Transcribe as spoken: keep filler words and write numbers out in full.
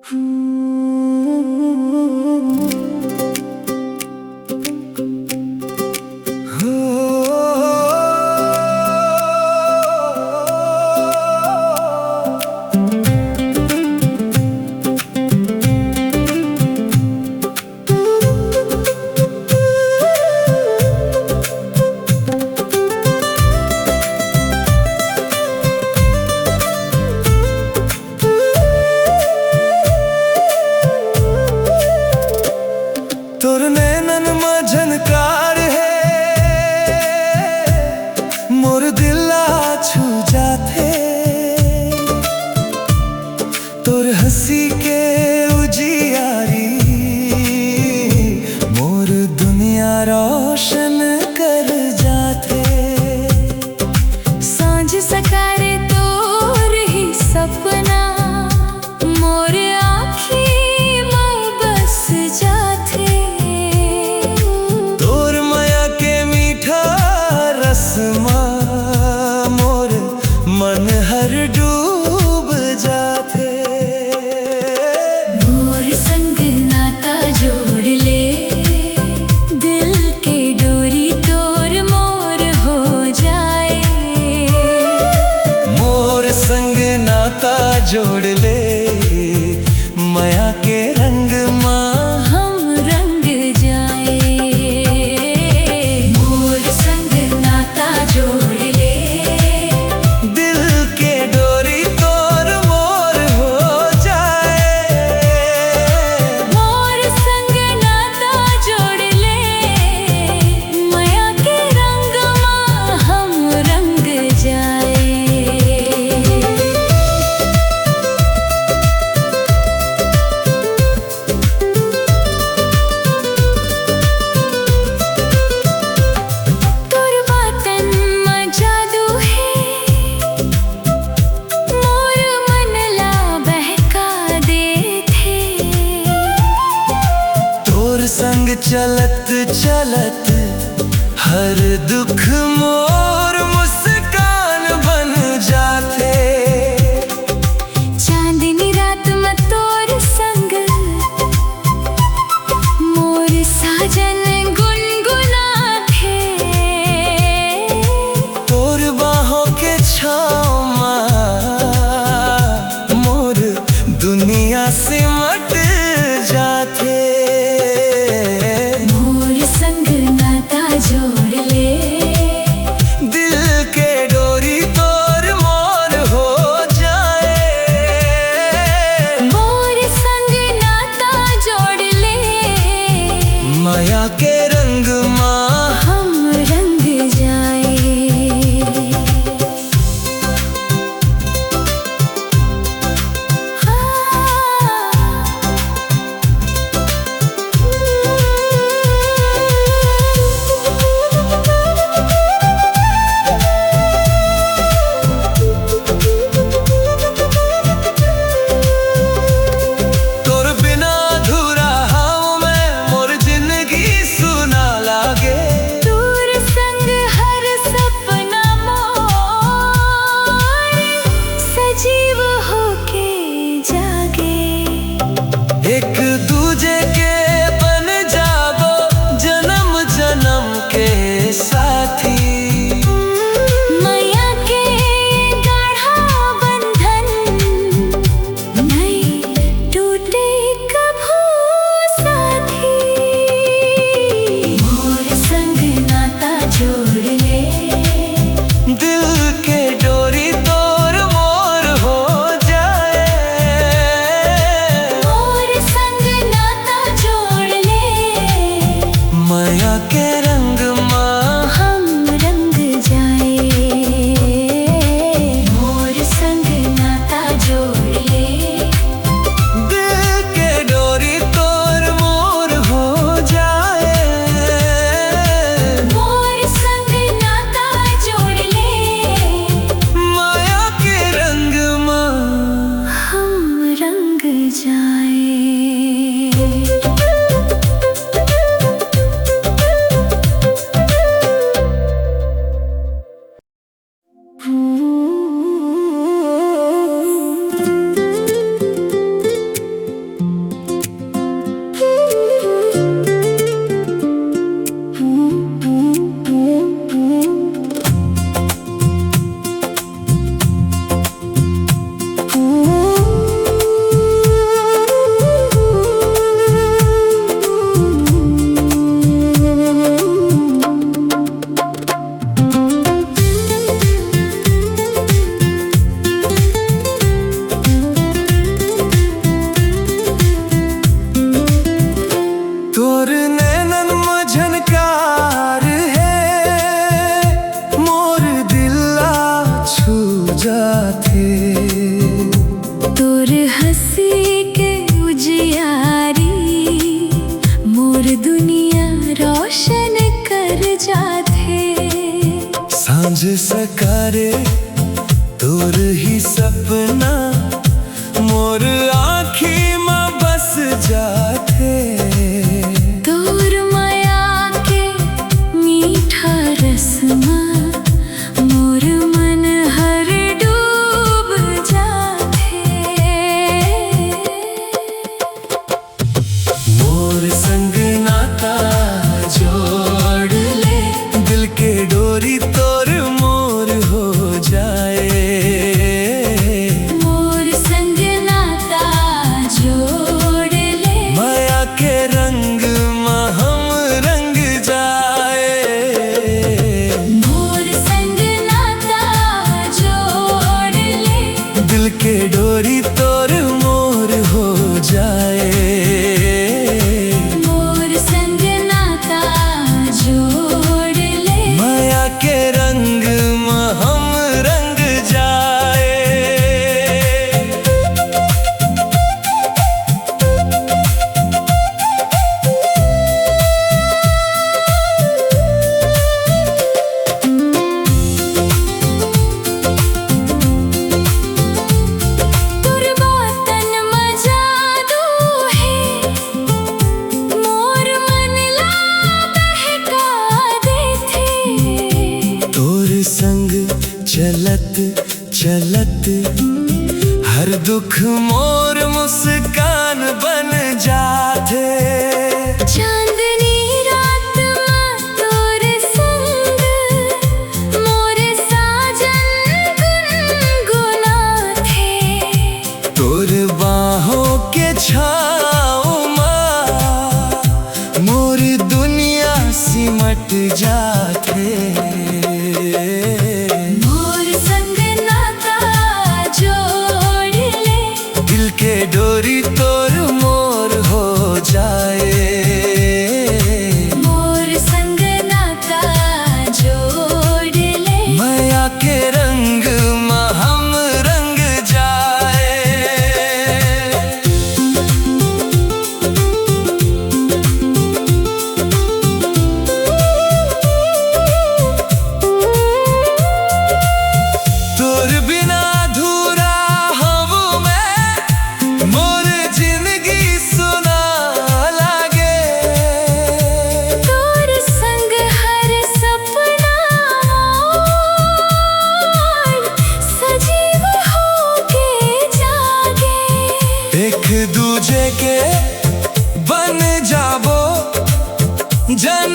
तोर नैनन म झनकार हे, मोर दिल ला छू जाथे। तोर हंसी के उजियारी मोर दुनिया रोशन कर जाथे। सांझ सकारे तोर ही सपना मोर आँखी म बस जाथे। तोर मया के मीठा रस म मोर मन हर डूब जाथे। मोर संग नाता जोड़ ले, दिल के डोरी तोर मोर हो जाए। मोर संग नाता जोड़ ले, मया के रंग मा हम रंग जाए। मोर संग नाता जोड़ ले, दिल के डोरी तोर मोर हो जाए। मोर संग नाता जोड़ ले, मया के रंग मा हम रंग जाए। तोर बातन म जादू हे, मोर मन ला बहका देथे। तोर संग चलत चलत हर दुख मोर मुस्कान बन जाथे। चांदनी रात म तोर संग मोर साजन गुनगुनाथे। तोर बाहों के छाँव मा मोर दुनिया सिमट जाथे। मोर संग नाता जोड़ ले, दिल के डोरी तोर मोर हो जाए। मोर संग नाता जोड़ ले, मया के रंग मा हम रंग जाए। तोर बिना अधूरा हूँ मैं, मोर जिंदगी सुना लागे। तोर संग हर सपना मोर सजीव होके जागे। एक दूजे के बन जाबो जन्म जन्म के साथी। मया के गाढ़ा बंधन नइ टूटे कभू साथी। मोर संग नाता जोड़ ले, दिल के डोरी तोर मोर हो जाए। मोर संग नाता जोड़ ले, मया के रंग मा हम रंग जाए। मोर संग नाता जोड़ ले, दिल के डोरी तोर मोर हो जाए। मोर संग नाता जोड़ ले, मया के रंग मा हम रंग जाए। खुशी के उजियारी मोर दुनिया रोशन कर जाथे। सांझ सकारे तोर ही सपना मोर आँखी म बस जाथे। तोर मया के मीठा रस म मोर मन हर डूब जाथे। मोर संग नाता जोड़ ले, दिल के डोरी तोर मोर हो जाए। मोर संग नाता जोड़ ले, मया के रंग म हम रंग जाए। मोर संग नाता जोड़ ले, दिल के डोरी तोर मोर हो जाए। मोर संग नाता जोड़ ले, मया के रंग म हम रंग जाए। तोर बातन म जादू हे, मोर मन ला बहका देथे। तोर संग चलत चलत हर दुख मोर मुस्कान बन जाथे। चांदनी रात म तोर संग मोर साजन गुनगुनाथे। तोर बाहों के छाँव म मोर दुनिया सिमट जाथे। मोर संग नाता जोड़ ले, दिल के डोरी तोर मोर हो जाए। मोर संग नाता जोड़ ले, मया के रंग म हम रंग जाए। तोर बिना अधूरा हवँ मैं, मोर जिनगी सुना लागे। तोर संग हर सपना मोर सजीव होके जागे। एक दूजे के बन जाबो जन